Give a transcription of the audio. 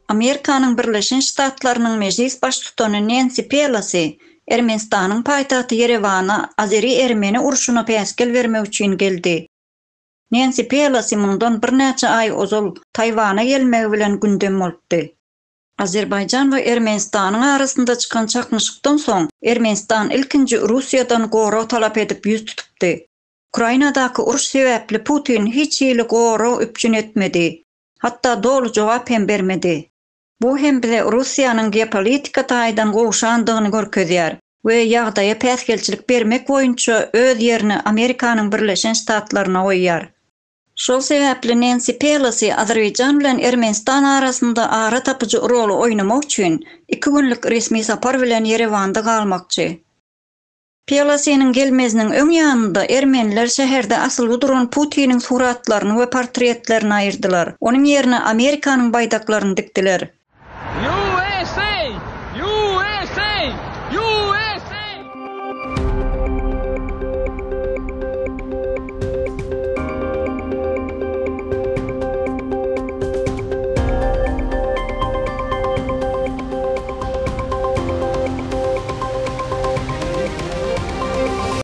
Amerikanyň Birleşen Ştatlarynyň Mejlis baştutany Nensi Pelosi Ermenistanyň paýtagty Ýerewana azeri-ermeni urşuna päsgel bermek üçin geldi. Nensi Pelosi mundan birnäçe aý ozal Taýwana gelmegi bilen gündem bolupdy. Azerbaýjan we Ermenistanyň arasynda çykan çaknyşykdan soň, Ermenistan ilkinji Russiýadan gorag talap edip ýüz tutupdy. Ukrainadaky uruş sebäpli Putin hiç hili gorag üpjün etmedi. Hatda doly jogap hem bermedi. Bu hem bize Russiýanyň geopolitika taýdan gowşandygyny görkezýär we ýagdaýa päsgelçilik bermek boýunça öz ýerini Amerikanyň Birleşen Ştatlaryna goýýar. Şol sebäpli Nensi Pelosi Azerbaýjan bilen Ermenistan arasynda ara tapyjy roly oýnamak üçin iki günlük resmi sapar bilen Ýerewanda galmakçy. Pelosiniň gelmeziniň öň ýanynda ermeniler şäherde asylgy duran Putiniň suratlaryny we portretlerini aýyrdylar, onuň ýerine Amerikanyň baýdaklaryny dikdiler. USA! USA!